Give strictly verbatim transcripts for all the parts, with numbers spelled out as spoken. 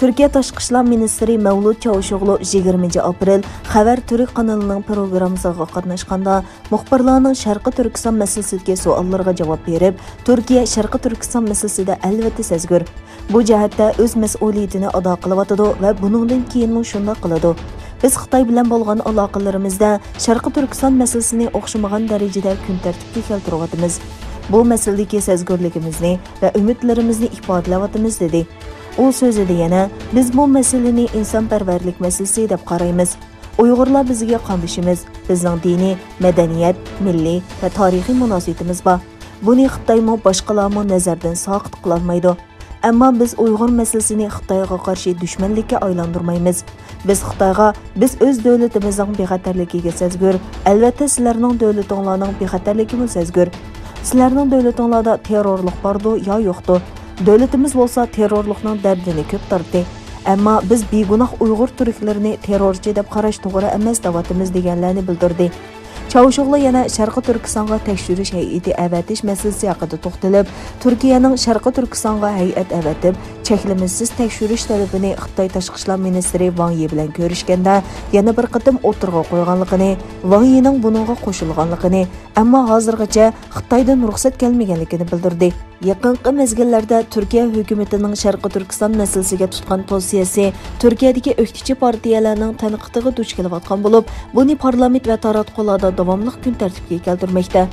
تۈركىيە تاشقى ئىشلار مىنىستىرى مەۋلۇت چاۋۇشئوغلۇ يىگىرمىنچى ئاپرېل خەۋەر تۈرك قانىلىنىڭ پروگراممىسىغا قاتناشقاندا، مۇخبىرلارنىڭ شەرقىي تۈركىستان مەسىلىسىدىكى سوئاللىرىغا جاۋاب بېرىپ، تۈركىيە شەرقىي تۈركىستان مەسىلىسىدە ئەلۋەتتە سەزگۈر. بۇ جەھەتتە ئۆز مەسئۇلىيىتىنى ئادا قىلىۋاتىدۇ ۋە بۇنىڭدىن كېيىنمۇ شۇنداق قىلىدۇ. بىز خىتاي بىلەن بولغان ئالاقىلىرىمىزدە شەرقىي تۈركىستان مەسىلىسىنى ئوخشىمىغان دەرىجىدە كۈن تەرتىپكە كەلتۈرۈۋاتىمىز. بۇ مەسىلىدىكى سەزگۈرلۈكىمىزنى ۋە ئۈمىدلىرىمىزنى ئىپادىلەۋاتىمىز، دېدى. ئۇ سۆزىدە يەنە، بىز بۇ مەسىلىنى ئىنسانپەرۋەرلىك مەسىلىسى دەپ قارايمىز. ئۇيغۇرلار بىزگە قاندىشىمىز، بىزنىڭ دىنىي، مەدەنىيەت، مىللىي ۋە تارىخىي مۇناسىۋىتىمىز بار. بۇنى خىتايمۇ، باشقىلارمۇ نەزەردىن ساقىت قىلالمايدۇ. ئەمما بىز ئۇيغۇر مەسىلىسىنى خىتايغا قارشى دۈشمەنلىككە ئايلاندۇرمايمىز. بىز خىتايغا، بىز ئۆز دۆلىتىمىزنىڭ بىخەتەرلىكىگە سەزگۈر، ئەلۋەتتە سىلەرنىڭ دۆلىتىڭلارنىڭ بىخەتەرلىكىمۇ سەزگۈر. سىلەرنىڭ دۆلىتىڭلاردا تېررورلۇق باردۇ يا يوقتۇ؟ دۆلىتىمىز بولسا تېررورلۇقنىڭ دەردىنى كۆپ تارتتى. ئەمما بىز بىگۇناھ ئۇيغۇر تۈركلىرىنى تېررورچى دەپ قاراش توغرا ئەمەس دەۋاتىمىز، دېگەنلەرنى بىلدۈردى. چاۋشوغلى يەنە شەرقىي تۈركىستانغا تەكشۈرۈش ھەيئىتى ئەۋەتىش مەسىلىسى ھەققىدە توختىلىپ، تۈركىيەنىڭ شەرقىي تۈركىستانغا ھەيئەت ئەۋەتىپ، چەكلىمىسىز تەكشۈرۈش تەلىپىنى خىتاي تاشقى ئىشلار مىنىستىرى ۋاڭ يى بىلەن كۆرۈشكەندە يەنە بىر قېتىم ئوتتۇرىغا قويغانلىقىنى، ۋاڭ يىنىڭ بۇنىڭغا قوشۇلغانلىقىنى، ئەمما ھازىرغىچە خىتايدىن رۇخسەت كەلمىگەنلىكىنى بىلدۈردى. يېقىنقى مەزگىللەردە تۈركىيە ھۆكۈمىتىنىڭ شەرقىي تۈركىستان مەسىلىسىگە تۇتقان پوزىتسىيەسى تۈركىيەدىكى ئۆكتىچى پارتىيەلەرنىڭ تەنقىدىغا دۇچ كېلىۋاتقان بولۇپ، بۇنى پارلامېنت ۋە تاراتقۇلاردا داۋاملىق كۈن تەرتىپكە كەلتۈرمەكتە.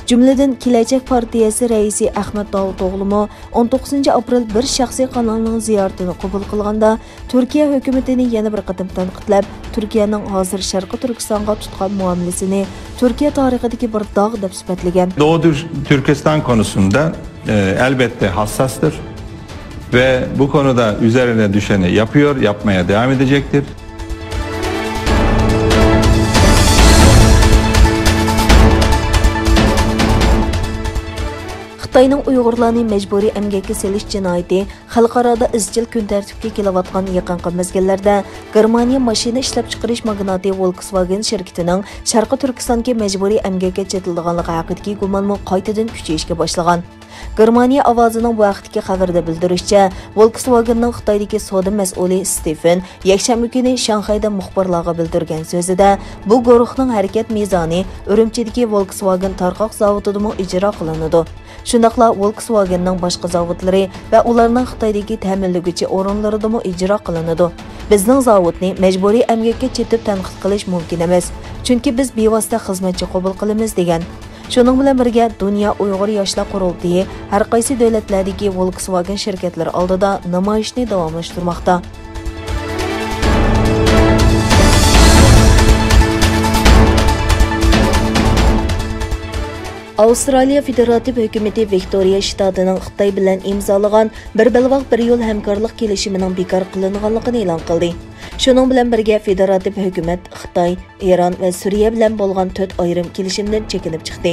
جۈملىدىن، كېلەچەك پارتىيەسى رەئىسى ئەخمەت داۋۇتئوغلۇمۇ ئون توققۇزىنچى ئاپرېل بىر شەخسىي قانالنىڭ زىيارىتىنى قوبۇل قىلغاندا، تۈركىيە ھۆكۈمىتىنى يەنە بىر قېتىم تەنقىدلەپ، تۈركىيەنىڭ ھازىر شەرقىي تۈركىستانغا تۇتقان مۇئامىلىسىنى تۈركىيە تارىخىدىكى بىر داغ دەپ سۈپەتلىگەن. Doğu Tür- Türkistan konusunda e, elbette hassastır ve bu konuda üzerine düşeni yapıyor, yapmaya devam edecektir. خىتاينىڭ ئۇيغۇرلارنى مەجبۇرىي ئەمگەككە سېلىش جىنايىتى خەلقئارادا ئىزچىل كۈن تەرتىپكە كېلىۋاتقان يېقىنقى مەزگىللەردە، گېرمانىيە ماشىنا ئىشلەپچىقىرىش ماگناتى ۋولكسۋاگېن شىركىتىنىڭ شەرقىي تۈركىستاندىكى مەجبۇرىي ئەمگەككە چېتىلىدىغانلىقى ھەققىدىكى گۇمانمۇ قايتىدىن كۈچىيىشكە باشلىغان. گېرمانىيە ئاۋازىنىڭ بۇ ھەقتىكى خەۋىرىدە بىلدۈرۈشىچە، ۋولكسۋاگېننىڭ خىتايدىكى سودا مەسئۇلى ستېفېن يەكشەنبە كۈنى شاڭخەيدە مۇخبىرلارغا بىلدۈرگەن سۆزىدە، بۇ گۇرۇھنىڭ ھەرىكەت مىزانى ئۈرۈمچىدىكى ۋولكسۋاگېن تارقاق زاۋۇتىدىمۇ ئىجرا قىلىنىدۇ. شۇنداقلا ۋولكسۋاگېننىڭ باشقا زاۋۇتلىرى ۋە ئۇلارنىڭ خىتايدىكى تەمىنلىگۈچى ئورۇنلىرىدىمۇ ئىجرا قىلىنىدۇ. بىزنىڭ زاۋۇتنى مەجبۇرىي ئەمگەككە چېتىپ تەنقىد قىلىش مۇمكىن ئەمەس، چۈنكى بىز بىۋاسىتە خىزمەتچى قوبۇل قىلىمىز، دېگەن. شۇنىڭ بىلەن بىرگە، دۇنيا ئۇيغۇر ياشلار قۇرۇلتىيى ھەر قايسى دۆلەتلەردىكى ۋولكسۋاگېن شىركەتلىرى ئالدىدا نامايىشنى داۋاملاشتۇرماقتا. ئاۋسترالىيە فېدېراتىپ ھۆكۈمىتى ۋىكتورىيە شتاتىنىڭ خىتاي بىلەن ئىمزالىغان بىر بەلباغ، بىر يول ھەمكارلىق كېلىشىمىنىڭ بىكار قىلىنغانلىقىنى ئېلان قىلدى. شۇنىڭ بىلەن بىرگە، فېدېراتىپ ھۆكۈمەت خىتاي، ئىران ۋە سۈرىيە بىلەن بولغان تۆت ئايرىم كېلىشىمدىن چېكىنىپ چىقتى.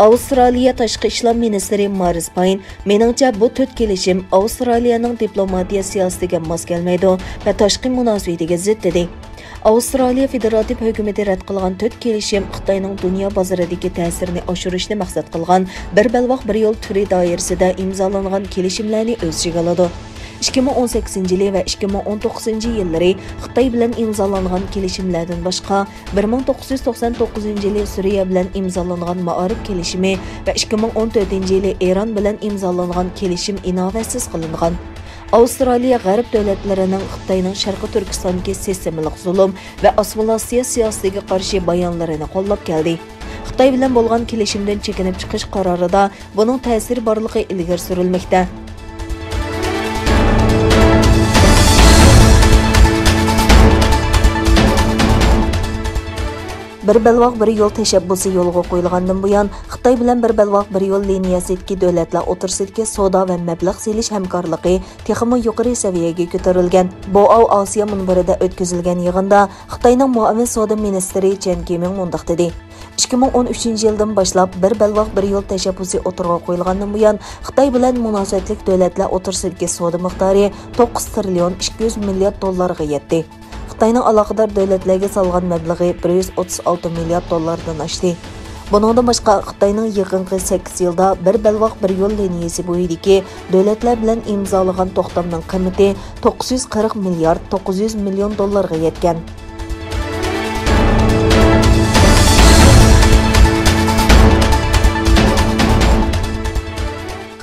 ئاۋسترالىيە تاشقى ئىشلار مىنىستىرى مارس پاين، مېنىڭچە، بۇ تۆت كېلىشىم ئاۋسترالىيەنىڭ دىپلوماتىيە سىياسىتىگە ماس كەلمەيدۇ ۋە تاشقى مۇناسىۋىتىگە زىت، دېدى. ئاۋسترالىيە فېدېراتىپ ھۆكۈمىتى رەت قىلغان تۆت كېلىشىم خىتاينىڭ دۇنيا بازىرىدىكى تەسىرىنى ئاشۇرۇشنى مەقسەت قىلغان بىر بەلباغ، بىر يول تۈرى دائىرىسىدە ئىمزالانغان كېلىشىملەرنى ئۆز ئىچىگە ئالىدۇ. ئىككى مىڭ ئون سەككىزىنچى يىلى ۋە ئىككى مىڭ ئون توققۇزىنچى يىللىرى خىتاي بىلەن ئىمزالانغان كېلىشىملەردىن باشقا، بىر مىڭ توققۇز يۈز توقسان توققۇزىنچى يىلى سۈرىيە بىلەن ئىمزالانغان مائارىپ كېلىشىمى ۋە ئىككى مىڭ ئون تۆتىنچى يىلى ئىران بىلەن ئىمزالانغان كېلىشىم ئىناۋەتسىز قىلىنغان. ئاۋسترالىيە غەرب دۆلەتلىرىنىڭ خىتاينىڭ شەرقىي تۈركىستاندىكى سىستېمىلىق زۇلۇم ۋە ئاسسىمىلياتسىيە سىياسىتىگە قارشى بايانلىرىنى قوللاپ كەلدى. خىتاي بىلەن بولغان كېلىشىمدىن چېكىنىپ چىقىش قارارىدا بۇنىڭ تەسىرى بارلىقى ئىلگىرى سۈرۈلمەكتە. بىر بەلباغ، بىر يول تەشەببۇسى يولغا قويۇلغاندىن بۇيان، خىتاي بىلەن بىر بەلباغ، بىر يول لىنىيەسىدىكى دۆلەتلەر ئوتتۇرىسىدىكى سودا ۋە مەبلەغ سېلىش ھەمكارلىقى تېخىمۇ يۇقىرى سەۋىيەگە كۆتۈرۈلگەن. بوئاۋ ئاسىيا مۇنبىرىدە ئۆتكۈزۈلگەن يىغىندا خىتاينىڭ مۇئاۋىن سودا مىنىستىرى چېن كىمىڭ مۇنداق دېدى: ئىككى مىڭ ئون ئۈچىنچى يىلدىن باشلاپ بىر بەلباغ، بىر يول تەشەببۇسى ئوتتۇرىغا قويۇلغاندىن بۇيان، خىتاي بىلەن مۇناسىۋەتلىك دۆلەتلەر ئوتتۇرىسىدىكى سودا مىقدارى توققۇز تىرىليون ئىككى يۈز مىليارد دوللارغا يەتتى. خىتاينىڭ ئالاقىدار دۆلەتلەرگە سالغان مەبلىغى بىر يۈز ئوتتۇز ئالتە مىليارد دوللاردىن ئاشتى. بۇنىڭدىن باشقا، خىتاينىڭ يېقىنقى سەككىز يىلدا بىر بەلباغ، بىر يول لىنىيىسى بويىدىكى دۆلەتلەر بىلەن ئىمزالىغان توختامنىڭ قىممىتى توققۇز يۈز قىرىق مىليارد توققۇز يۈز مىليون دوللارغا يەتكەن.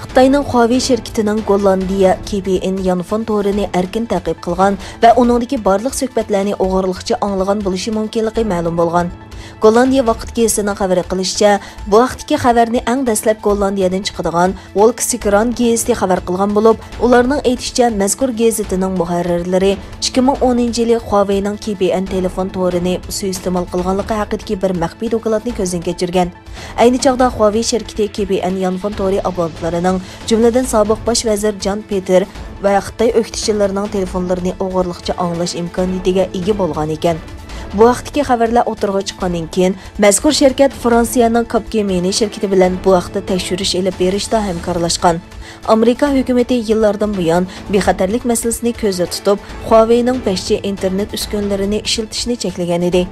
خىتاينىڭ خۇاۋېي شىركىتىنىڭ گوللاندىيە كېي پىي ئېن يانفون تورىنى ئەركىن تەقىب قىلغان ۋە ئۇنىڭدىكى بارلىق سۆھبەتلەرنى ئوغرىلىقچە ئاڭلىغان بولۇشى مۇمكىنلىقى مەلۇم بولغان. گوللاندىيە ۋاقىت گېزىتىنىڭ خەۋەر قىلىشىچە، بۇ ھەقتىكى خەۋەرنى ئەڭ دەسلەپ گوللاندىيەدىن چىقىدىغان ۋولكسكران گېزىتى خەۋەر قىلغان بولۇپ، ئۇلارنىڭ ئېيتىشىچە، مەزكۇر گېزىتىنىڭ مۇھەررىرلىرى ئىككى مىڭ ئونىنچى يىلى خۇاۋېينىڭ كېي پىي ئېن تېلېفون تورىنى سۇيىئىستېمال قىلغانلىقى ھەققىدىكى بىر مەخپىي دوكلاتنى كۆزدىن كەچۈرگەن. ئەينى چاغدا خۇاۋېي شىركىتى كېي پىي ئېن يانفون تورى ئابونېنتلىرىنىڭ، جۈملىدىن سابىق باش ۋەزىر جان پېتېر ۋە خىتاي ئۆكتىچىلىرىنىڭ تېلېفونلىرىنى ئوغرىلىقچە ئاڭلاش ئىمكانىيىتىگە ئىگە بولغان ئىكەن. بۇ ھەقتىكى خەۋەرلەر ئوتتۇرىغا چىققاندىن كېيىن، مەزكۇر شىركەت فرانسىيەنىڭ كاپگېمىنى شىركىتى بىلەن بۇ ھەقتە تەكشۈرۈش ئېلىپ بېرىشتا ھەمكارلاشقان. ئامېرىكا ھۆكۈمىتى يىللاردىن بۇيان بىخەتەرلىك مەسىلىسىنى كۆزدە تۇتۇپ، خۇاۋېينىڭ بەش جى ئىنتېرنېت ئۈسكۈنىلىرىنى ئىشلىتىشنى چەكلىگەن ئىدى.